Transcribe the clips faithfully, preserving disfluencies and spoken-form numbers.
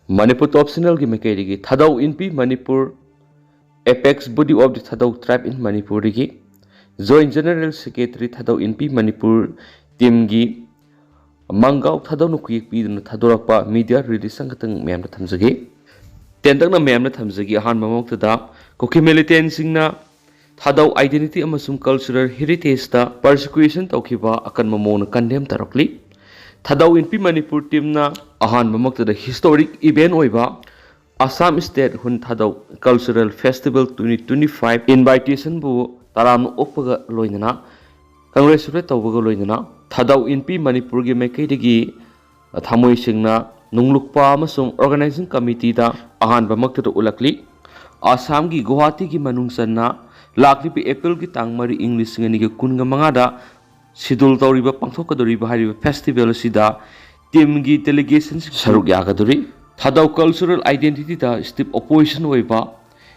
ꯃꯅꯤꯄꯨꯔ ꯇꯣꯞ ꯆꯦꯅꯦꯜꯒꯤ ꯃꯥꯏꯀꯩꯗꯒꯤ ꯊꯥꯗꯧ ꯏꯟꯄꯤ Manipur, apex body of the Thadou tribe in ꯃꯅꯤꯄꯨꯔꯗꯒꯤ Joint General Secretary ꯊꯥꯗꯧ ꯏꯟꯄꯤ ꯃꯅꯤꯄꯨꯔ ꯇꯤꯝꯒꯤ ꯃꯪꯒꯥꯎ ꯊꯥꯗꯧꯅ ꯈꯨꯌꯦꯛ ꯄꯤꯗꯨꯅ ꯊꯥꯗꯣꯔꯛꯄ ꯃꯤꯗꯤꯌꯥ ꯔꯤꯂꯤꯁ ꯑꯃꯈꯛꯇꯪ ꯃꯌꯥꯝꯗ ꯊꯝꯖꯒꯦ꯫ ꯇꯦꯟꯇꯛꯅ ꯃꯌꯥꯝꯗ ꯊꯝꯖꯒꯦ꯫ ꯑꯍꯥꯟꯕ ꯃꯛꯇꯗ ꯀꯨꯀꯤ ꯃꯤꯂꯤꯇꯦꯟꯁꯤꯡꯅ ꯊꯥꯗꯧ identity ꯑꯃꯁꯨꯡ cultural heritageꯇ persecution ꯇꯧꯈꯤꯕ ꯑꯀꯟꯕ ꯃꯑꯣꯡꯗ condemn ꯇꯧꯔꯛꯂꯤ꯫ ꯊꯥꯗꯧ ꯏꯟꯄꯤ ꯃꯅꯤꯄꯨꯔ ꯇꯤꯝꯅ ꯑꯍꯥꯟꯕ ꯃꯛꯇꯗ historic event ꯑꯣꯏꯕ Assam Statehood Thadou Cultural Festival twenty twenty five invitationꯕꯨ ꯇꯔꯥꯝꯅ ꯑꯣꯛꯄꯒ ꯂꯣꯏꯅꯅ congratulate ꯇꯧꯕꯒ ꯂꯣꯏꯅꯅ ꯊꯥꯗꯧ ꯏꯟꯄꯤ ꯃꯅꯤꯄꯨꯔꯒꯤ ꯃꯥꯏꯀꯩꯗꯒꯤ ꯊꯃꯣꯏ ꯁꯦꯡꯅ ꯅꯨꯡꯂꯨꯛꯄ ꯑꯃꯁꯨꯡ organizing committeeꯗ ꯑꯍꯥꯟꯕ ꯃꯛꯇꯗ ꯎꯠꯂꯛꯂꯤ꯫ ꯑꯁꯥꯝꯒꯤ ꯒꯨꯋꯥꯍꯥꯇꯤꯒꯤ ꯃꯅꯨꯡ ꯆꯟꯅ ꯂꯥꯛꯂꯤꯕ ꯑꯦꯄ꯭ꯔꯤꯜꯒꯤ ꯇꯥꯡ ꯃꯔꯤ ꯏꯪ ꯂꯤꯁꯤꯡ ꯑꯅꯤꯒ ꯀꯨꯟꯒ ꯃꯉꯥꯗ schedule ꯇꯧꯔꯤꯕ ꯄꯥꯡꯊꯣꯛꯀꯗꯧꯔꯤꯕ ꯍꯥꯏꯔꯤꯕ festival ꯑꯁꯤꯗ ꯇꯤꯝꯒꯤ delegationꯁꯤꯡ ꯁꯔꯨꯛ ꯌꯥꯒꯗꯧꯔꯤ꯫ ꯊꯥꯗꯧ cultural identityꯗ steep opposition ꯑꯣꯏꯕ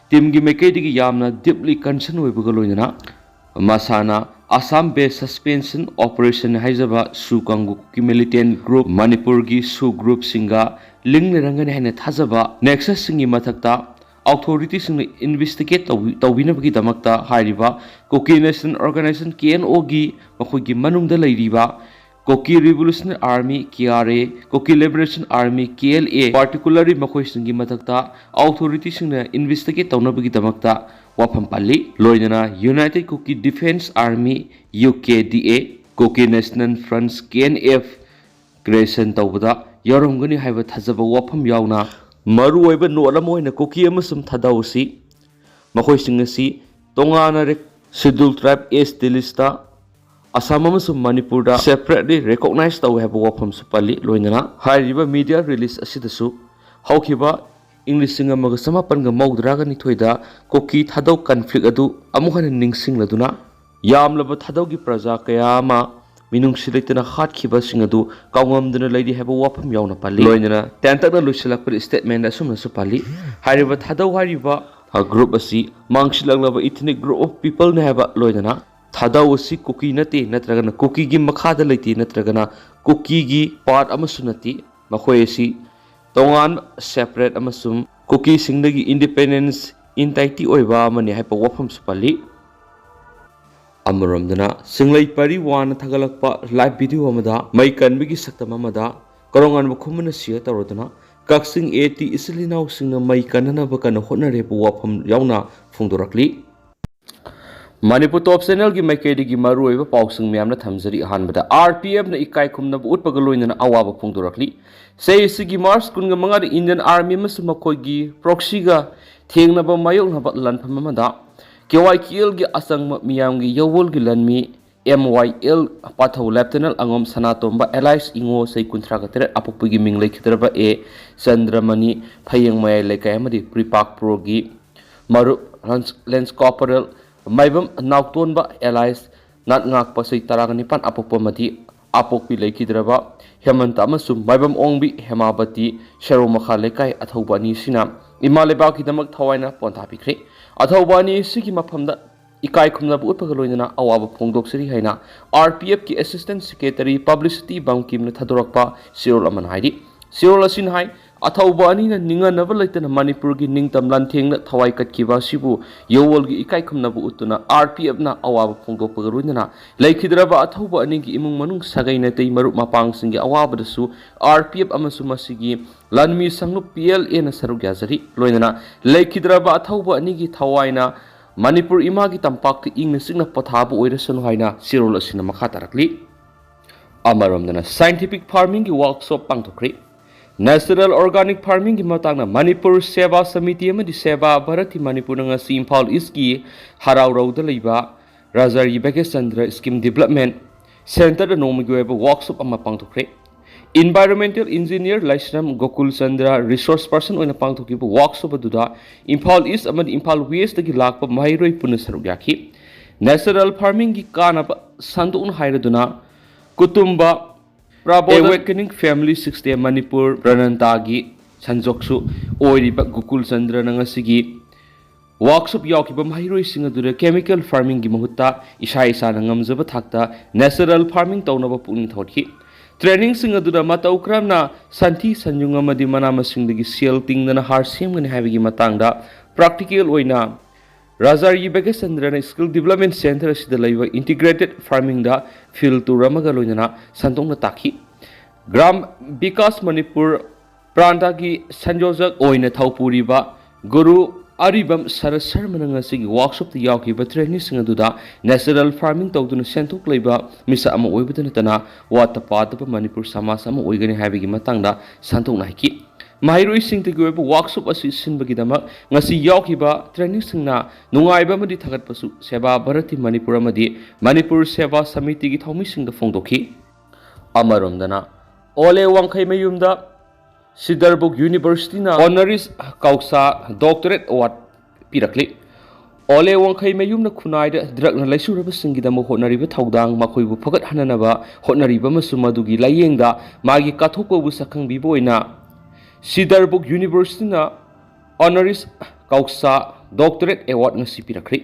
ꯇꯤꯝꯒꯤ ꯃꯥꯏꯀꯩꯗꯒꯤ ꯌꯥꯝꯅ deeply concern ꯑꯣꯏꯕꯒ ꯂꯣꯏꯅꯅ ꯃꯁꯥꯅ Assam based suspension operation ꯍꯥꯏꯖꯕ ꯁꯨ ꯀꯥꯡꯕꯨ ꯀꯨꯀꯤ militant group ꯃꯅꯤꯄꯨꯔꯒꯤ ꯁꯨ groupꯁꯤꯡꯒ link ꯂꯩꯔꯝꯒꯅꯤ ꯍꯥꯏꯅ ꯊꯥꯖꯕ nexusꯁꯤꯡꯒꯤ ꯃꯊꯛꯇ authorityꯁꯤꯡꯅ investigate ꯇꯧꯕꯤ-, ꯇꯧꯕꯤꯅꯕꯒꯤꯗꯃꯛꯇ ꯍꯥꯏꯔꯤꯕ Kuki National Organization, KNOꯒꯤ ꯃꯈꯣꯏꯒꯤ ꯃꯅꯨꯡꯗ ꯂꯩꯔꯤꯕ Kuki Revolutionary Army, KRA, Kuki Liberation Army, KLA, particularly ꯃꯈꯣꯏꯁꯤꯡꯒꯤ ꯃꯊꯛꯇ authorityꯁꯤꯡꯅ investigate ꯇꯧꯅꯕꯒꯤꯗꯃꯛꯇ ꯋꯥꯐꯝ ꯄꯜꯂꯤ꯫ ꯂꯣꯏꯅꯅ United Kuki Defense Army, UKDA, Kuki National Front, KNF creation ꯇꯧꯕꯗ ꯌꯥꯎꯔꯝꯒꯅꯤ ꯍꯥꯏꯕ ꯊꯥꯖꯕ ꯋꯥꯐꯝ ꯌꯥꯎꯅ ꯃꯔꯨꯑꯣꯏꯕ note ꯑꯃ ꯑꯣꯏꯅ ꯀꯨꯀꯤ ꯑꯃꯁꯨꯡ ꯊꯥꯗꯧ ꯑꯁꯤ ꯃꯈꯣꯏꯁꯤꯡ ꯑꯁꯤ ꯇꯣꯉꯥꯟꯅ rec-, schedule tribe ST listꯇ Assam ꯑꯃꯁꯨꯡ ꯃꯅꯤꯄꯨꯔꯗ separately recognize ꯇꯧꯏ ꯍꯥꯏꯕ ꯋꯥꯐꯝꯁꯨ ꯄꯜꯂꯤ꯫ ꯂꯣꯏꯅꯅ ꯍꯥꯏꯔꯤꯕ media release ꯑꯁꯤꯗꯁꯨ ꯍꯧꯈꯤꯕ ꯏꯪ ꯂꯤꯁꯤꯡ ꯑꯃꯒ ꯆꯃꯥꯄꯟꯒ ꯃꯧꯗ꯭ꯔꯥꯒ ꯅꯤꯊꯣꯏꯗ ꯀꯨꯀꯤ ꯊꯥꯗꯧ conflict ꯑꯗꯨ ꯑꯃꯨꯛ ꯍꯟꯅ ꯅꯤꯡꯁꯤꯡꯂꯗꯨꯅ ꯌꯥꯝꯂꯕ ꯊꯥꯗꯧꯒꯤ ꯄ꯭ꯔꯖꯥ ꯀꯌꯥ ꯑꯃ ꯃꯤꯅꯨꯡꯁꯤ ꯂꯩꯇꯅ ꯍꯥꯠꯈꯤꯕꯁꯤꯡ ꯑꯗꯨ ꯀꯥꯎꯉꯝꯗꯨꯅ ꯂꯩꯔꯤ ꯍꯥꯏꯕ ꯋꯥꯐꯝ ꯌꯥꯎꯅ ꯄꯜꯂꯤ꯫ ꯂꯣꯏꯅꯅ ꯇꯦꯟꯇꯛꯅ ꯂꯣꯏꯁꯤꯜꯂꯛꯄꯗ statement ꯑꯁꯨꯝꯅꯁꯨ ꯄꯜꯂꯤ꯫ ꯍꯥꯏꯔꯤꯕ ꯊꯥꯗꯧ ꯍꯥꯏꯔꯤꯕ, ꯑ, group ꯑꯁꯤ ꯃꯥꯡꯁꯤꯜꯂꯛꯂꯕ ethnic group of peopleꯅꯤ ꯍꯥꯏꯕ, ꯂꯣꯏꯅꯅ ꯊꯥꯗꯧ ꯑꯁꯤ ꯀꯨꯀꯤ ꯅꯠꯇꯦ ꯅꯠꯇ꯭ꯔꯒꯅ ꯀꯨꯀꯤꯒꯤ ꯃꯈꯥꯗ ꯂꯩꯇꯦ ꯅꯠꯇ꯭ꯔꯒꯅ ꯀꯨꯀꯤꯒꯤ part ꯑꯃꯁꯨ ꯅꯠꯇꯦ꯫ ꯃꯈꯣꯏ ꯑꯁꯤ ꯇꯣꯉꯥꯟꯕ, separate ꯑꯃꯁꯨꯡ ꯀꯨꯀꯤꯁꯤꯡꯗꯒꯤ independence, entity ꯑꯣꯏꯕ ꯑꯃꯅꯤ ꯍꯥꯏꯕ ꯋꯥꯐꯝꯁꯨ ꯄꯜꯂꯤ꯫ ꯑꯃꯔꯣꯝꯗꯅ, ꯁꯤꯡꯂꯩ ꯄꯔꯤ ꯋꯥꯅ ꯊꯥꯒꯠꯂꯛꯄ live video ꯑꯃꯗ ꯃꯩ ꯀꯟꯕꯒꯤ ꯁꯛꯇꯝ ꯑꯃꯗ ꯀꯣꯔꯧꯉꯥꯟꯕ ꯈꯨꯃꯟꯅ share ꯇꯧꯔꯗꯨꯅ ꯀꯛꯆꯤꯡ A T ꯏꯆꯤꯜ ꯏꯅꯥꯎꯁꯤꯡꯅ ꯃꯩ ꯀꯟꯅꯅꯕ ꯀꯟꯅ ꯍꯣꯠꯅꯔꯦꯕ ꯋꯥꯐꯝ ꯌꯥꯎꯅ ꯐꯣꯡꯗꯣꯔꯛꯂꯤ꯫ ꯃꯅꯤꯄꯨꯔ Top Channelꯒꯤ ꯃꯥꯏꯀꯩꯗꯒꯤ ꯃꯔꯨꯑꯣꯏꯕ ꯄꯥꯎꯁꯤꯡ ꯃꯌꯥꯝꯅ ꯊꯝꯖꯔꯤ꯫ ꯑꯍꯥꯟꯕꯗ, R P Fꯅ ꯏꯀꯥꯏ ꯈꯨꯝꯅꯕ ꯎꯠꯄꯒ ꯂꯣꯏꯅꯅ ꯑꯋꯥꯕ ꯐꯣꯡꯗꯣꯔꯛꯂꯤ꯫ ꯆꯍꯤꯁꯤꯒꯤ March ꯀꯨꯟꯒ ꯃꯉꯥꯗ Indian Army ꯑꯃꯁꯨꯡ ꯃꯈꯣꯏꯒꯤ proxyꯒ ꯊꯦꯡꯅꯕ ꯃꯥꯌꯣꯛꯅꯕ ꯂꯥꯟꯐꯝ ꯑꯃꯗ K Y K Lꯒꯤ ꯑꯆꯪꯕ ꯃꯤꯌꯥꯝꯒꯤ ꯌꯥꯋꯣꯜꯒꯤ ꯂꯥꯟꯃꯤ M Y L ꯄꯥꯊꯧ Lieutenant ꯑꯉꯣꯝ ꯁꯅꯥꯇꯣꯝꯕ alias ꯏꯉꯣ, ꯆꯍꯤ ꯀꯨꯟꯊ꯭ꯔꯥꯒ ꯇꯔꯦꯠ, ꯑꯄꯣꯛꯄꯒꯤ ꯃꯤꯡ ꯂꯩꯈꯤꯗ꯭ꯔꯕ A ꯆꯟꯗ꯭ꯔꯃꯅꯤ, ꯐꯌꯦꯡ ꯃꯌꯥꯏ ꯂꯩꯀꯥꯏ ꯑꯃꯗꯤ ꯄ꯭ꯔꯤꯄꯥꯛ ꯄ꯭ꯔꯣꯒꯤ ꯃꯔꯨꯞ Lance, Lance Corporal ꯃꯥꯏꯕꯝ ꯅꯥꯎꯇꯣꯟꯕ alias ꯅꯥꯠꯉꯥꯛꯄ, ꯆꯍꯤ ꯇꯔꯥꯒ ꯅꯤꯄꯥꯟ, ꯑꯄꯣꯛꯄ ꯑꯃꯗꯤ ꯑꯄꯣꯛꯄꯤ ꯂꯩꯈꯤꯗ꯭ꯔꯕ ꯍꯦꯃꯟꯇ ꯑꯃꯁꯨꯡ ꯃꯥꯏꯕꯝ ꯑꯣꯡꯕꯤ ꯍꯦꯃꯥꯕꯇꯤ, ꯁꯦꯔꯧ ꯃꯈꯥ ꯂꯩꯀꯥꯏ, ꯑꯊꯧꯕ ꯑꯅꯤꯁꯤꯅ ꯏꯃꯥ ꯂꯩꯕꯥꯛꯀꯤꯗꯃꯛ ꯊꯋꯥꯏꯅ ꯄꯣꯟꯊꯥ ꯄꯤꯈ꯭ꯔꯦ꯫ ꯑꯊꯧꯕ ꯑꯅꯤꯁꯤꯒꯤ ꯃꯐꯝꯗ ꯏꯀꯥꯏ ꯈꯨꯝꯅꯕ ꯎꯠꯄꯒ ꯂꯣꯏꯅꯅ ꯑꯋꯥꯕ ꯐꯣꯡꯗꯣꯛꯆꯔꯤ ꯍꯥꯏꯅ R P Fꯀꯤ Assistant Secretary Publicity ꯕꯝꯀꯤꯝꯅ ꯊꯥꯗꯣꯔꯛꯄ ꯆꯦꯔꯣꯜ ꯑꯃꯅ ꯍꯥꯏꯔꯤ꯫ ꯆꯦꯔꯣꯜ ꯑꯁꯤꯅ ꯍꯥꯏ, ꯑꯊꯧꯕ ꯑꯅꯤꯅ ꯅꯤꯡꯍꯟꯅꯕ ꯂꯩꯇꯅ ꯃꯅꯤꯄꯨꯔꯒꯤ ꯅꯤꯡꯇꯝ ꯂꯥꯟꯊꯦꯡꯅ ꯊꯋꯥꯏ ꯀꯠꯈꯤꯕ ꯑꯁꯤꯕꯨ ꯌꯥꯋꯣꯜꯒꯤ ꯏꯀꯥꯏ ꯈꯨꯝꯅꯕ ꯎꯠꯇꯨꯅ R P Fꯅ ꯑꯋꯥꯕ ꯐꯣꯡꯗꯣꯛꯄꯒ ꯂꯣꯏꯅꯅ ꯂꯩꯈꯤꯗ꯭ꯔꯕ ꯑꯊꯧꯕ ꯑꯅꯤꯒꯤ ꯏꯃꯨꯡ ꯃꯅꯨꯡ, ꯁꯥꯒꯩ ꯅꯥꯇꯩ, ꯃꯔꯨꯞ ꯃꯄꯥꯡꯁꯤꯡꯒꯤ ꯑꯋꯥꯕꯗꯁꯨ R P F ꯑꯃꯁꯨꯡ ꯃꯁꯤꯒꯤ ꯂꯥꯟꯃꯤ ꯁꯪꯂꯨꯞ P L Aꯅ ꯁꯔꯨꯛ ꯌꯥꯖꯔꯤ꯫ ꯂꯣꯏꯅꯅ ꯂꯩꯈꯤꯗ꯭ꯔꯕ ꯑꯊꯧꯕ ꯑꯅꯤꯒꯤ ꯊꯋꯥꯏꯅ ꯃꯅꯤꯄꯨꯔ ꯏꯃꯥꯒꯤ ꯇꯝꯄꯥꯛꯇ ꯏꯪꯅ ꯆꯤꯛꯅ ꯄꯣꯊꯥꯕ ꯑꯣꯏꯔꯁꯅꯨ ꯍꯥꯏꯅ ꯆꯦꯔꯣꯜ ꯑꯁꯤꯅ ꯃꯈꯥ ꯇꯥꯔꯛꯂꯤ꯫ ꯑꯃꯔꯣꯝꯗꯅ, scientific farmingꯒꯤ workshop ꯄꯥꯡꯊꯣꯛꯈ꯭ꯔꯤ꯫ Natural organic farmingꯒꯤ ꯃꯇꯥꯡꯗ ꯃꯅꯤꯄꯨꯔ ꯁꯦꯕꯥ ꯁꯃꯤꯇꯤ ꯑꯃꯗꯤ ꯁꯦꯕꯥ ꯚꯥꯔꯇꯤ ꯃꯅꯤꯄꯨꯔꯅ ꯉꯁꯤ ꯏꯝꯐꯥꯜ Eastꯀꯤ ꯍꯔꯥꯎꯔꯧꯗ ꯂꯩꯕ ꯔꯥꯖꯥ ꯚꯥꯒ꯭ꯌꯆꯟꯗ꯭ꯔ Scheme Development Centreꯗ ꯅꯣꯡꯃꯒꯤ ꯑꯣꯏꯕ workshop ꯑꯃ ꯄꯥꯡꯊꯣꯛꯈ꯭ꯔꯦ꯫ Environmental Engineer ꯂꯥꯏꯁ꯭ꯔꯝ ꯒꯣꯀꯨꯜ ꯆꯟꯗ꯭ꯔ resource person ꯑꯣꯏꯅ ꯄꯥꯡꯊꯣꯛꯈꯤꯕ workshop ꯑꯗꯨꯗ ꯏꯝꯐꯥꯜ East ꯑꯃꯗꯤ ꯏꯝꯐꯥꯜ Westꯇꯒꯤ ꯂꯥꯛꯄ ꯃꯍꯩꯔꯣꯏ ꯄꯨꯟꯅ ꯁꯔꯨꯛ ꯌꯥꯈꯤ꯫ Natural farmingꯒꯤ ꯀꯥꯟꯅꯕ ꯁꯟꯗꯣꯛꯅ ꯍꯥꯏꯔꯗꯨꯅ, ꯀꯨꯇꯨꯝꯕ ꯄ꯭ꯔꯕꯣꯙꯟ Awakening Family Six Day Manipur ꯄ꯭ꯔꯅꯟꯇꯥꯒꯤ ꯁꯟꯖꯣꯛꯁꯨ ꯑꯣꯏꯔꯤꯕ ꯒꯣꯀꯨꯜ ꯆꯟꯗ꯭ꯔꯅ ꯉꯁꯤꯒꯤ workshop ꯌꯥꯎꯈꯤꯕ ꯃꯍꯩꯔꯣꯏꯁꯤꯡ ꯑꯗꯨꯗ chemical farmingꯒꯤ ꯃꯍꯨꯠꯇ ꯏꯁꯥ ꯏꯁꯥꯅ ꯉꯝꯖꯕ ꯊꯥꯛꯇ natural farming ꯇꯧꯅꯕ ꯄꯨꯛꯅꯤꯡ ꯊꯧꯒꯠꯈꯤ꯫ ꯇ꯭ꯔꯦꯅꯤꯡꯁꯤꯡ ꯑꯗꯨꯗ ꯃꯇꯧ ꯀꯔꯝꯅ ꯁꯟꯊꯤ ꯁꯟꯌꯨꯡ ꯑꯃꯗꯤ ꯃꯅꯥ ꯃꯁꯤꯡꯗꯒꯤ ꯁꯦꯜ ꯇꯤꯡꯗꯅ ꯍꯥꯔ ꯁꯦꯝꯒꯅꯤ ꯍꯥꯏꯕꯒꯤ ꯃꯇꯥꯡꯗ ꯄ꯭ꯔꯥꯛꯇꯤꯀꯦꯜ ꯑꯣꯏꯅ ꯔꯥꯖꯥꯔꯤ ꯕꯦꯒꯦꯁꯟꯗ꯭ꯔꯅ ꯁ꯭ꯀꯤꯜ ꯗꯤꯕꯂꯞꯃꯦꯟ ꯁꯦꯟꯇꯔ ꯑꯁꯤꯗ ꯂꯩꯕ ꯏꯟꯇꯤꯒ꯭ꯔꯦꯇꯦꯠ ꯐꯥꯔꯃꯤꯡꯗ ꯐꯤꯜ ꯇꯨꯔ ꯑꯃꯒ ꯂꯣꯏꯅꯅ ꯁꯟꯗꯣꯛꯅ ꯇꯥꯛꯈꯤ꯫ ꯒ꯭ꯔꯥꯝ ꯕꯤꯀꯥꯁ ꯃꯅꯤꯄꯨꯔ ꯄ꯭ꯔꯥꯟꯇꯥꯒꯤ ꯁꯟꯌꯣꯖꯛ ꯑꯣꯏꯅ ꯊꯧ ꯄꯨꯔꯤꯕ ꯒꯨꯔꯨ ꯑꯔꯤꯕꯝ ꯁꯔꯠ ꯁꯔꯃꯅ ꯉꯁꯤꯒꯤ ꯋꯥꯔꯛꯁꯣꯞꯇ ꯌꯥꯎꯈꯤꯕ ꯇ꯭ꯔꯦꯅꯤꯡꯁꯤꯡ ꯑꯗꯨꯗ ꯅꯦꯆꯔꯦꯜ ꯐꯥꯔꯃꯤꯡ ꯇꯧꯗꯨꯅ ꯁꯦꯟꯊꯣꯛ ꯂꯩꯕ ꯃꯤꯁꯛ ꯑꯃ ꯑꯣꯏꯕꯇ ꯅꯠꯇꯅ ꯋꯥꯠꯇ ꯄꯥꯗꯕ ꯃꯅꯤꯄꯨꯔ ꯁꯃꯥꯖ ꯑꯃ ꯑꯣꯏꯒꯅꯤ ꯍꯥꯏꯕꯒꯤ ꯃꯇꯥꯡꯗ ꯁꯟꯗꯣꯛꯅ ꯍꯥꯏꯈꯤ꯫ ꯃꯍꯩꯔꯣꯏꯁꯤꯡꯇꯒꯤ ꯑꯣꯏꯕ ꯋꯥꯔꯛꯁꯣꯞ ꯑꯁꯤ ꯁꯤꯟꯕꯒꯤꯗꯃꯛ ꯉꯁꯤ ꯌꯥꯎꯈꯤꯕ ꯇ꯭ꯔꯦꯅꯤꯡꯁꯤꯡꯅ ꯅꯨꯡꯉꯥꯏꯕ ꯑꯃꯗꯤ ꯊꯥꯒꯠꯄꯁꯨ ꯁꯦꯕꯥ ꯚꯥꯔꯇꯤ ꯃꯅꯤꯄꯨꯔ ꯑꯃꯗꯤ ꯃꯅꯤꯄꯨꯔ ꯁꯦꯕꯥ ꯁꯃꯤꯇꯤꯒꯤ ꯊꯧꯃꯤꯁꯤꯡꯗ ꯐꯣꯡꯗꯣꯛꯈꯤ꯫ ꯑꯃꯔꯣꯝꯗꯅ ꯑꯣꯂꯦ ꯋꯥꯡꯈꯩ ꯃꯌꯨꯝꯗ ꯁꯤꯗꯔꯕꯨꯛ ꯌꯨꯅꯤꯚꯔꯁꯤꯇꯤꯅ ꯑꯣꯅꯔꯤꯁ ꯀꯧꯁꯥ ꯗꯣꯛꯇꯔꯦꯠ ꯑꯦꯋꯥꯔꯗ ꯄꯤꯔꯛꯂꯤ꯫ ꯑꯣꯂꯦ ꯋꯥꯡꯈꯩ ꯃꯌꯨꯝꯅ ꯈꯨꯟꯅꯥꯏꯗ ꯗ꯭ꯔꯒꯅ ꯂꯩꯁꯨꯔꯕꯁꯤꯡꯒꯤꯗꯃꯛ ꯍꯣꯠꯅꯔꯤꯕ ꯊꯧꯗꯥꯡ, ꯃꯈꯣꯏꯕꯨ ꯐꯒꯠꯍꯟꯅꯅꯕ ꯍꯣꯠꯅꯔꯤꯕ ꯑꯃꯁꯨꯡ ꯃꯗꯨꯒꯤ ꯂꯥꯏꯌꯦꯡꯗ ꯃꯥꯒꯤ ꯀꯠꯊꯣꯛꯄꯕꯨ ꯁꯛꯈꯪꯕꯤꯕ ꯑꯣꯏꯅ ꯁꯤꯗꯔꯕꯨꯛ ꯌꯨꯅꯤꯚꯔꯁꯤꯇꯤꯅ ꯑꯣꯅꯔꯤꯁ ꯀꯧꯁꯥ ꯗꯣꯛꯇꯔꯦꯠ ꯑꯦꯋꯥꯔꯗ ꯉꯁꯤ ꯄꯤꯔꯛꯈ꯭ꯔꯦ꯫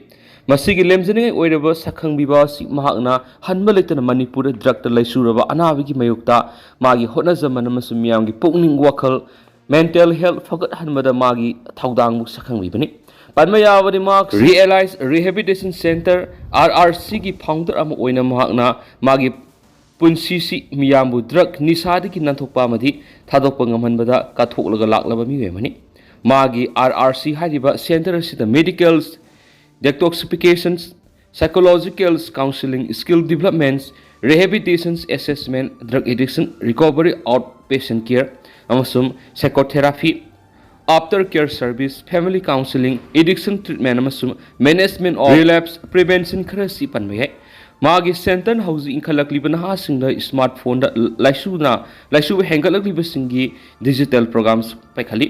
ꯃꯁꯤꯒꯤ ꯂꯦꯝꯖꯅꯤꯡꯉꯥꯏ ꯑꯣꯏꯔꯕ ꯁꯛꯈꯪꯕꯤꯕ ꯑꯁꯤ ꯃꯍꯥꯛꯅ ꯍꯟꯕ ꯂꯩꯇꯅ ꯃꯅꯤꯄꯨꯔꯗ ꯗ꯭ꯔꯒꯇ ꯂꯩꯁꯨꯔꯕ ꯑꯅꯥꯕꯒꯤ ꯃꯥꯌꯣꯛꯇ ꯃꯥꯒꯤ ꯍꯣꯠꯅꯖꯃꯟ ꯑꯃꯁꯨꯡ ꯃꯤꯌꯥꯝꯒꯤ ꯄꯨꯛꯅꯤꯡ ꯋꯥꯈꯜ, ꯃꯦꯟꯇꯦꯜ ꯍꯦꯜꯊ ꯐꯒꯠꯍꯟꯕꯗ ꯃꯥꯒꯤ ꯊꯧꯗꯥꯡꯕꯨ ꯁꯛꯈꯪꯕꯤꯕꯅꯤ꯫ ꯄꯟꯕ ꯌꯥꯕꯗꯤ ꯃꯍꯥꯛ realise rehabilitation centre, R R ꯁꯤꯒꯤ ꯐꯥꯎꯟꯗꯔ ꯑꯃ ꯑꯣꯏꯅ ꯃꯍꯥꯛꯅ ꯃꯥꯒꯤ ꯄꯨꯟꯁꯤꯁꯤ ꯃꯤꯌꯥꯝꯕꯨ ꯗ꯭ꯔꯒ ꯅꯤꯁꯥꯗꯒꯤ ꯅꯥꯟꯊꯣꯛꯄ ꯑꯃꯗꯤ ꯊꯥꯗꯣꯛꯄ ꯉꯝꯍꯟꯕꯗ ꯀꯠꯊꯣꯛꯂꯒ ꯂꯥꯛꯂꯕ ꯃꯤꯑꯣꯏ ꯑꯃꯅꯤ꯫ ꯃꯥꯒꯤ ꯑꯥꯔ ꯑꯥꯔ ꯁꯤ ꯍꯥꯏꯔꯤꯕ ꯁꯦꯟꯇꯔ ꯑꯁꯤꯗ medical, detoxification, psychological counselling, skill development, rehabilitation assessment, drug addiction recovery, out patient care ꯑꯃꯁꯨꯡ psychotherapy, after care service, family counselling, addiction treatment ꯑꯃꯁꯨꯡ ꯃꯦꯅꯦꯖꯃꯦꯟ ꯑꯣꯐ ꯔꯤꯂꯦꯞꯁ ꯄ꯭ꯔꯤꯚꯦꯟꯁꯟ ꯈꯔ ꯑꯁꯤ ꯄꯟꯕ ꯌꯥꯏ꯫ ꯃꯥꯒꯤ ꯁꯦꯟꯇꯔꯅ ꯍꯧꯖꯤꯛ ꯏꯟꯈꯠꯂꯛꯂꯤꯕ ꯅꯍꯥꯁꯤꯡꯗ ꯁ꯭ꯃꯥꯔꯠ ꯐꯣꯟꯗ ꯂꯥꯏꯁꯨꯅ, ꯂꯥꯏꯁꯨ ꯍꯦꯟꯒꯠꯂꯛꯂꯤꯕꯁꯤꯡꯒꯤ ꯗꯤꯖꯤꯇꯦꯜ ꯄ꯭ꯔꯣꯒ꯭ꯔꯥꯝꯁ ꯄꯥꯏꯈꯠꯂꯤ꯫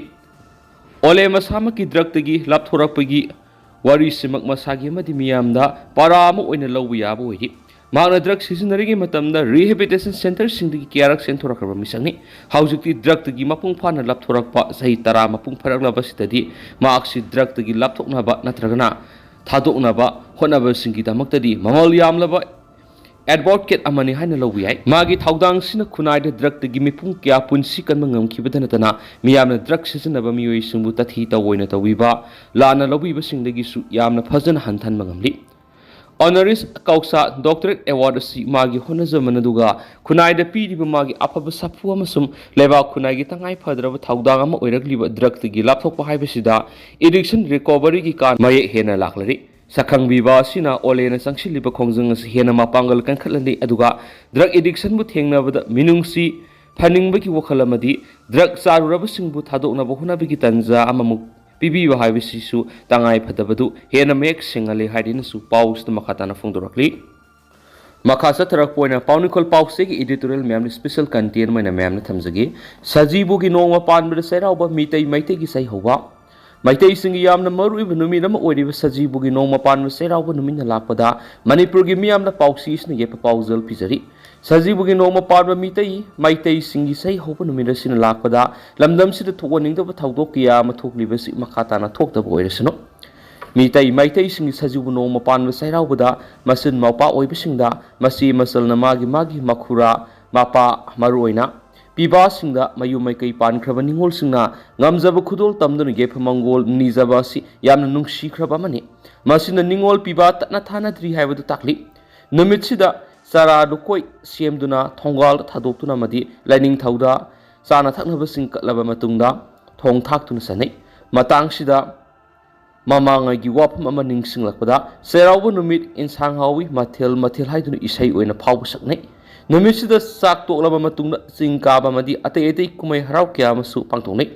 ꯑꯣꯂꯦ ꯃꯁꯥꯃꯛꯀꯤ ꯗ꯭ꯔꯒꯇꯒꯤ ꯂꯥꯞꯊꯣꯔꯛꯄꯒꯤ ꯋꯥꯔꯤꯁꯤꯃꯛ ꯃꯁꯥꯒꯤ ꯑꯃꯗꯤ ꯃꯤꯌꯥꯝꯗ ꯄꯥꯔꯥ ꯑꯃ ꯑꯣꯏꯅ ꯂꯧꯕ ꯌꯥꯕ ꯑꯣꯏꯔꯤ꯫ ꯃꯍꯥꯛꯅ ꯗ꯭ꯔꯒ ꯁꯤꯖꯤꯟꯅꯔꯤꯉꯩ ꯃꯇꯝꯗ ꯔꯤꯍꯦꯕꯤꯂꯤꯇꯦꯁꯟ ꯁꯦꯟꯇꯔꯁꯤꯡꯗꯒꯤ ꯀꯌꯥꯔꯛ ꯆꯦꯟꯊꯣꯔꯛꯈ꯭ꯔꯕ ꯃꯤꯁꯛꯅꯤ꯫ ꯍꯧꯖꯤꯛꯇꯤ ꯗ꯭ꯔꯒꯇꯒꯤ ꯃꯄꯨꯡ ꯐꯥꯅ ꯂꯥꯞꯊꯣꯔꯛꯄ ꯆꯍꯤ ꯇꯔꯥ ꯃꯄꯨꯡ ꯐꯥꯔꯛꯂꯕꯁꯤꯗꯗꯤ ꯃꯍꯥꯛꯁꯤ ꯗ꯭ꯔꯒꯇꯒꯤ ꯂꯥꯞꯊꯣꯛꯅꯕ ꯅꯠꯇ꯭ꯔꯒꯅ ꯊꯥꯗꯣꯛꯅꯕ ꯍꯣꯠꯅꯕꯁꯤꯡꯒꯤꯗꯃꯛꯇꯗꯤ ꯃꯃꯜ ꯌꯥꯝꯂꯕ ꯑꯦꯗꯚꯣꯀꯦꯠ ꯑꯃꯅꯤ ꯍꯥꯏꯅ ꯂꯧꯕ ꯌꯥꯏ꯫ ꯃꯥꯒꯤ ꯊꯧꯗꯥꯡꯁꯤꯅ ꯈꯨꯟꯅꯥꯏꯗ ꯗ꯭ꯔꯒꯇꯒꯤ ꯃꯤꯄꯨꯝ ꯀꯌꯥ ꯄꯨꯟꯁꯤ ꯀꯟꯕ ꯉꯝꯈꯤꯕꯗ ꯅꯠꯇꯅ, ꯃꯤꯌꯥꯝꯅ ꯗ꯭ꯔꯒ ꯁꯤꯖꯤꯟꯅꯕ ꯃꯤꯑꯣꯏꯁꯤꯡꯕꯨ ꯇꯊꯤ ꯇꯧꯑꯣꯏꯅ ꯇꯧꯕꯤꯕ, ꯂꯥꯟꯅ ꯂꯧꯕꯤꯕꯁꯤꯡꯗꯒꯤꯁꯨ ꯌꯥꯝꯅ ꯐꯖꯅ ꯍꯟꯊꯍꯟꯕ ꯉꯝꯂꯤ꯫ ꯑꯣꯅꯔꯤꯁ ꯀꯧꯁꯥ ꯗꯣꯛꯇꯔꯦꯠ ꯑꯦꯋꯥꯔꯗ ꯑꯁꯤ ꯃꯥꯒꯤ ꯍꯣꯠꯅꯖꯃꯟ ꯑꯗꯨꯒ ꯈꯨꯟꯅꯥꯏꯗ ꯄꯤꯔꯤꯕ ꯃꯥꯒꯤ ꯑꯐꯕ ꯁꯥꯐꯨ ꯑꯃꯁꯨꯡ ꯂꯩꯕꯥꯛ ꯈꯨꯟꯅꯥꯏꯒꯤ ꯇꯉꯥꯏ ꯐꯗ꯭ꯔꯕ ꯊꯧꯗꯥꯡ ꯑꯃ ꯑꯣꯏꯔꯛꯂꯤꯕ ꯗ꯭ꯔꯒꯇꯒꯤ ꯂꯥꯞꯊꯣꯛꯄ ꯍꯥꯏꯕꯁꯤꯗ ꯑꯦꯗꯤꯛꯁꯟ ꯔꯤꯀꯣꯚꯔꯤꯒꯤ ꯀꯥꯟ ꯃꯌꯦꯛ ꯍꯦꯟꯅ ꯂꯥꯛꯂꯔꯤ꯫ ꯁꯛꯈꯪꯕꯤꯕ ꯑꯁꯤꯅ ꯑꯣꯂꯦꯅ ꯆꯪꯁꯤꯜꯂꯤꯕ ꯈꯣꯡꯖꯪ ꯑꯁꯤ ꯍꯦꯟꯅ ꯃꯄꯥꯡꯒꯜ ꯀꯟꯈꯠꯍꯜꯂꯤ, ꯑꯗꯨꯒ ꯗ꯭ꯔꯒ ꯑꯦꯗꯤꯛꯁꯟꯕꯨ ꯊꯦꯡꯅꯕꯗ ꯃꯤꯅꯨꯡꯁꯤ ꯐꯅꯤꯡꯕꯒꯤ ꯋꯥꯈꯜ ꯑꯃꯗꯤ ꯗ꯭ꯔꯒ ꯆꯥꯔꯨꯔꯕꯁꯤꯡꯕꯨ ꯊꯥꯗꯣꯛꯅꯕ ꯍꯣꯠꯅꯕꯒꯤ ꯇꯥꯟꯖꯥ ꯑꯃꯃꯨꯛ ꯄꯤꯕꯤꯕ ꯍꯥꯏꯕꯁꯤꯁꯨ ꯇꯉꯥꯏ ꯐꯗꯕꯗꯨ ꯍꯦꯟꯅ ꯃꯌꯦꯛ ꯁꯦꯡꯍꯜꯂꯤ ꯍꯥꯏꯗꯨꯅꯁꯨ ꯄꯥꯎꯁꯤꯗ ꯃꯈꯥ ꯇꯥꯅ ꯐꯣꯡꯗꯣꯔꯛꯂꯤ꯫ ꯃꯈꯥ ꯆꯠꯊꯔꯛꯄ ꯑꯣꯏꯅ ꯄꯥꯎꯅꯤꯈꯣꯜ ꯄꯥꯎꯆꯦꯒꯤ editorial ꯃꯌꯥꯝꯅ special content ꯑꯣꯏꯅ ꯃꯌꯥꯝꯅ ꯊꯝꯖꯒꯦ꯫ ꯁꯖꯤꯕꯨꯒꯤ ꯅꯣꯡꯃ ꯄꯥꯟꯕꯗ ꯆꯩꯔꯥꯎꯕ, ꯃꯤꯇꯩ ꯃꯩꯇꯩꯒꯤ ꯆꯩꯍꯧꯕ꯫ ꯃꯩꯇꯩꯁꯤꯡꯒꯤ ꯌꯥꯝꯅ ꯃꯔꯨꯑꯣꯏꯕ ꯅꯨꯃꯤꯠ ꯑꯃ ꯑꯣꯏꯔꯤꯕ ꯁꯖꯤꯕꯨꯒꯤ ꯅꯣꯡꯃ ꯄꯥꯟꯕ ꯆꯩꯔꯥꯎꯕ ꯅꯨꯃꯤꯠꯅ ꯂꯥꯛꯄꯗ ꯃꯅꯤꯄꯨꯔꯒꯤ ꯃꯤꯌꯥꯝꯅ ꯄꯥꯎꯆꯦ ꯑꯁꯤꯅ ꯌꯦꯠꯄ ꯄꯥꯎꯖꯦꯜ ꯄꯤꯖꯔꯤ꯫ ꯁꯖꯤꯕꯨꯒꯤ ꯅꯣꯡꯃ ꯄꯥꯟꯕ ꯃꯤꯇꯩ ꯃꯩꯇꯩꯁꯤꯡꯒꯤ ꯆꯩꯍꯧꯕ ꯅꯨꯃꯤꯠ ꯑꯁꯤꯅ ꯂꯥꯛꯄꯗ ꯂꯝꯗꯝꯁꯤꯗ ꯊꯣꯛꯍꯟꯅꯤꯡꯗꯕ ꯊꯧꯗꯣꯛ ꯀꯌꯥ ꯑꯃ ꯊꯣꯛꯂꯤꯕꯁꯤ ꯃꯈꯥ ꯇꯥꯅ ꯊꯣꯛꯇꯕ ꯑꯣꯏꯔꯁꯅꯨ꯫ ꯃꯤꯇꯩ ꯃꯩꯇꯩꯁꯤꯡꯒꯤ ꯁꯖꯤꯕꯨ ꯅꯣꯡꯃ ꯄꯥꯟꯕ ꯆꯩꯔꯥꯎꯕꯗ ꯃꯆꯤꯟ ꯃꯧꯄꯥ ꯑꯣꯏꯕꯁꯤꯡꯗ ꯃꯆꯦ ꯃꯆꯜꯅ ꯃꯥꯒꯤ ꯃꯥꯒꯤ ꯃꯈꯨꯔꯥ ꯃꯄꯥ ꯃꯔꯨꯑꯣꯏꯅ ꯄꯤꯕꯥꯁꯤꯡꯗ ꯃꯌꯨꯝ ꯃꯩꯀꯩ ꯄꯥꯟꯈ꯭ꯔꯕ ꯅꯤꯉꯣꯜꯁꯤꯡꯅ ꯉꯝꯖꯕ ꯈꯨꯗꯣꯜ ꯇꯝꯗꯨꯅ ꯌꯥꯏꯐ ꯃꯪꯒꯣꯜ ꯅꯤꯖꯕ ꯑꯁꯤ ꯌꯥꯝꯅ ꯅꯨꯡꯁꯤꯈ꯭ꯔꯕ ꯑꯃꯅꯤ꯫ ꯃꯁꯤꯅ ꯅꯤꯉꯣꯜ ꯄꯤꯕꯥ ꯇꯠꯅ ꯊꯥꯅꯗ꯭ꯔꯤ ꯍꯥꯏꯕꯗꯨ ꯇꯥꯛꯂꯤ꯫ ꯅꯨꯃꯤꯠꯁꯤꯗ ꯆꯔꯥ ꯂꯨꯀꯣꯏ ꯁꯦꯝꯗꯨꯅ ꯊꯣꯡꯒꯥꯜꯗ ꯊꯥꯗꯣꯛꯇꯨꯅ ꯑꯃꯗꯤ ꯂꯥꯏꯅꯤꯡꯊꯧꯗ ꯆꯥꯅ ꯊꯛꯅꯕꯁꯤꯡ ꯀꯠꯂꯕ ꯃꯇꯨꯡꯗ ꯊꯣꯡ ꯊꯥꯛꯇꯨꯅ ꯆꯠꯅꯩ꯫ ꯃꯇꯥꯡꯁꯤꯗ ꯃꯃꯥꯡꯉꯩꯒꯤ ꯋꯥꯐꯝ ꯑꯃ ꯅꯤꯡꯁꯤꯡꯂꯛꯄꯗ ꯆꯩꯔꯥꯎꯕ ꯅꯨꯃꯤꯠ ꯏꯟꯁꯥꯡ ꯍꯥꯎꯏ ꯃꯊꯦꯜ ꯃꯊꯦꯜ ꯍꯥꯏꯗꯨꯅ ꯏꯁꯩ ꯑꯣꯏꯅ ꯐꯥꯎꯕ ꯁꯛꯅꯩ꯫ ꯅꯨꯃꯤꯠꯁꯤꯗ ꯆꯥꯛ ꯇꯣꯛꯂꯕ ꯃꯇꯨꯡꯗ ꯆꯤꯡ ꯀꯥꯕ ꯑꯃꯗꯤ ꯑꯇꯩ ꯑꯇꯩ ꯀꯨꯝꯍꯩ ꯍꯔꯥꯎ ꯀꯌꯥ ꯑꯃꯁꯨ ꯄꯥꯡꯊꯣꯛꯅꯩ꯫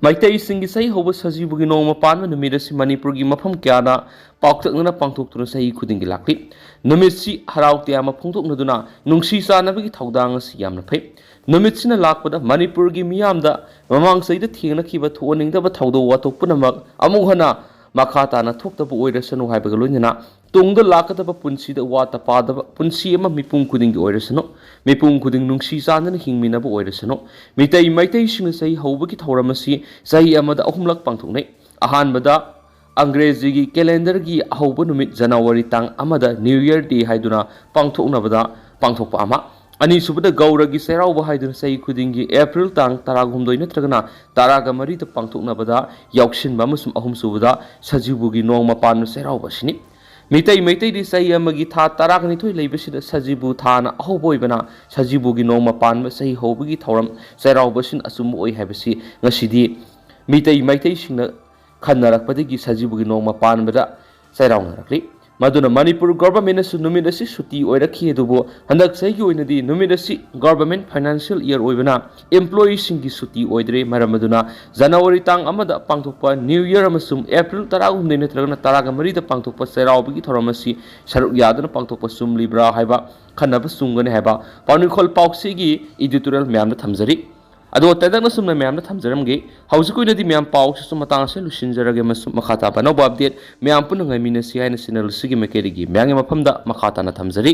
ꯃꯩꯇꯩꯁꯤꯡꯒꯤ ꯆꯍꯤ ꯍꯧꯕ ꯁꯖꯤꯕꯨꯒꯤ ꯅꯣꯡꯃ ꯄꯥꯟꯕ ꯅꯨꯃꯤꯠ ꯑꯁꯤ ꯃꯅꯤꯄꯨꯔꯒꯤ ꯃꯐꯝ ꯀꯌꯥꯗ ꯄꯥꯛꯇꯛꯅꯅ ꯄꯥꯡꯊꯣꯛꯇꯨꯅ ꯆꯍꯤ ꯈꯨꯗꯤꯡꯒꯤ ꯂꯥꯛꯂꯤ꯫ ꯅꯨꯃꯤꯠꯁꯤ ꯍꯔꯥꯎ ꯇꯌꯥꯝꯕ ꯐꯣꯡꯗꯣꯛꯅꯗꯨꯅ ꯅꯨꯡꯁꯤ ꯆꯥꯟꯅꯕꯒꯤ ꯊꯧꯗꯥꯡ ꯑꯁꯤ ꯌꯥꯝꯅ ꯐꯩ꯫ ꯅꯨꯃꯤꯠꯁꯤꯅ ꯂꯥꯛꯄꯗ ꯃꯅꯤꯄꯨꯔꯒꯤ ꯃꯤꯌꯥꯝꯗ ꯃꯃꯥꯡ ꯆꯍꯤꯗ ꯊꯦꯡꯅꯈꯤꯕ ꯊꯣꯛꯍꯟꯅꯤꯡꯗꯕ ꯊꯧꯗꯣꯛ ꯋꯥꯊꯣꯛ ꯄꯨꯝꯅꯃꯛ ꯑꯃꯨꯛ ꯍꯟꯅ ꯃꯈꯥ ꯇꯥꯅ ꯊꯣꯛꯇꯕ ꯑꯣꯏꯔꯁꯅꯨ ꯍꯥꯏꯕꯒ ꯂꯣꯏꯅꯅ ꯇꯨꯡꯗ ꯂꯥꯛꯀꯗꯕ ꯄꯨꯟꯁꯤꯗ ꯋꯥꯠꯇ ꯄꯥꯗꯕ ꯄꯨꯟꯁꯤ ꯑꯃ ꯃꯤꯄꯨꯝ ꯈꯨꯗꯤꯡꯒꯤ ꯑꯣꯏꯔꯁꯅꯨ, ꯃꯤꯄꯨꯝ ꯈꯨꯗꯤꯡ ꯅꯨꯡꯁꯤ ꯆꯥꯟꯅꯅ ꯍꯤꯡꯃꯤꯟꯅꯕ ꯑꯣꯏꯔꯁꯅꯨ꯫ ꯃꯤꯇꯩ ꯃꯩꯇꯩꯁꯤꯡꯅ ꯆꯍꯤ ꯍꯧꯕꯒꯤ ꯊꯧꯔꯝ ꯑꯁꯤ ꯆꯍꯤ ꯑꯃꯗ ꯑꯍꯨꯝꯂꯛ ꯄꯥꯡꯊꯣꯛꯅꯩ꯫ ꯑꯍꯥꯟꯕꯗ ꯑꯪꯒ꯭ꯔꯦꯖꯤꯒꯤ calendarꯒꯤ ꯑꯍꯧꯕ ꯅꯨꯃꯤꯠ January ꯇꯥꯡ ꯑꯃꯗ New Year Day ꯍꯥꯏꯗꯨꯅ ꯄꯥꯡꯊꯣꯛꯅꯕꯗ ꯄꯥꯡꯊꯣꯛꯄ ꯑꯃ꯫ ꯑꯅꯤꯁꯨꯕꯗ ꯒꯧꯔꯒꯤ ꯆꯩꯔꯥꯎꯕ ꯍꯥꯏꯗꯨꯅ ꯆꯍꯤ ꯈꯨꯗꯤꯡꯒꯤ April ꯇꯥꯡ ꯇꯔꯥꯍꯨꯝꯗꯣꯏ ꯅꯠꯇ꯭ꯔꯒꯅ ꯇꯔꯥꯃꯔꯤꯗ ꯄꯥꯡꯊꯣꯛꯅꯕꯗ ꯌꯥꯎꯁꯤꯟꯕ ꯑꯃꯁꯨꯡ ꯑꯍꯨꯝꯁꯨꯕꯗ ꯁꯖꯤꯕꯨꯒꯤ ꯅꯣꯡꯃ ꯄꯥꯟꯕ ꯆꯩꯔꯥꯎꯕ ꯑꯁꯤꯅꯤ꯫ ꯃꯤꯇꯩ ꯃꯩꯇꯩꯗꯤ ꯆꯍꯤ ꯑꯃꯒꯤ ꯊꯥ ꯇꯔꯥꯅꯤꯊꯣꯏ ꯂꯩꯕꯁꯤꯗ ꯁꯖꯤꯕꯨ ꯊꯥꯅ ꯑꯍꯧꯕ ꯑꯣꯏꯕꯅ ꯁꯖꯤꯕꯨꯒꯤ ꯅꯣꯡꯃ ꯄꯥꯟꯕ ꯆꯍꯤ ꯍꯧꯕꯒꯤ ꯊꯧꯔꯝ ꯆꯩꯔꯥꯎꯕꯁꯤꯅ ꯑꯆꯨꯝꯕ ꯑꯣꯏ ꯍꯥꯏꯕꯁꯤ ꯉꯁꯤꯗꯤ ꯃꯤꯇꯩ ꯃꯩꯇꯩꯁꯤꯡꯅ ꯈꯟꯅꯔꯛꯄꯗꯒꯤ ꯁꯖꯤꯕꯨꯒꯤ ꯅꯣꯡꯃ ꯄꯥꯟꯕꯗ ꯆꯩꯔꯥꯎꯅꯔꯛꯂꯤ꯫ ꯃꯗꯨꯅ ꯃꯅꯤꯄꯨꯔ governmentꯅꯁꯨ ꯅꯨꯃꯤꯠ ꯑꯁꯤ ꯁꯨꯇꯤ ꯑꯣꯏꯔꯛꯈꯤ, ꯑꯗꯨꯕꯨ ꯍꯟꯗꯛ ꯆꯍꯤꯒꯤ ꯑꯣꯏꯅꯗꯤ ꯅꯨꯃꯤꯠ ꯑꯁꯤ government financial year ꯑꯣꯏꯕꯅ employeeꯁꯤꯡꯒꯤ ꯁꯨꯇꯤ ꯑꯣꯏꯗ꯭ꯔꯦ꯫ ꯃꯔꯝ ꯑꯗꯨꯅ January ꯇꯥꯡ ꯑꯃꯗ ꯄꯥꯡꯊꯣꯛꯄ New Year ꯑꯃꯁꯨꯡ April ꯇꯔꯥꯍꯨꯝꯗꯣꯏ ꯅꯠꯇ꯭ꯔꯒꯅ ꯇꯔꯥꯃꯔꯤꯗ ꯄꯥꯡꯊꯣꯛꯄ ꯆꯩꯔꯥꯎꯕꯒꯤ ꯊꯧꯔꯝ ꯑꯁꯤ ꯁꯔꯨꯛ ꯌꯥꯗꯨꯅ ꯄꯥꯡꯊꯣꯛꯄ ꯆꯨꯝꯂꯤꯕ꯭ꯔꯥ ꯍꯥꯏꯕ ꯈꯟꯅꯕ ꯆꯨꯝꯒꯅꯤ ꯍꯥꯏꯕ ꯄꯥꯎꯅꯤꯡꯈꯣꯜ ꯄꯥꯎꯆꯦꯒꯤ editorial ꯃꯌꯥꯝꯗ ꯊꯝꯖꯔꯤ꯫ ꯑꯗꯣ ꯇꯦꯟꯇꯛꯅ ꯁꯨꯝꯅ ꯃꯌꯥꯝꯗ ꯊꯝꯖꯔꯝꯒꯦ꯫ ꯍꯧꯖꯤꯛꯀꯤ ꯑꯣꯏꯅꯗꯤ ꯃꯌꯥꯝ ꯄꯥꯎꯁꯤꯁꯨ ꯃꯇꯥꯡ ꯑꯁꯤꯗ ꯂꯣꯏꯁꯤꯟꯖꯔꯒꯦ ꯑꯃꯁꯨꯡ ꯃꯈꯥ ꯇꯥꯕ ꯑꯅꯧꯕ update ꯃꯌꯥꯝ ꯄꯨꯟꯅ ꯉꯥꯏꯃꯤꯟꯅꯁꯤ ꯍꯥꯏꯅ channel ꯑꯁꯤꯒꯤ ꯃꯥꯏꯀꯩꯗꯒꯤ ꯃꯌꯥꯝꯒꯤ ꯃꯐꯝꯗ ꯃꯈꯥ ꯇꯥꯅ ꯊꯝꯖꯔꯤ꯫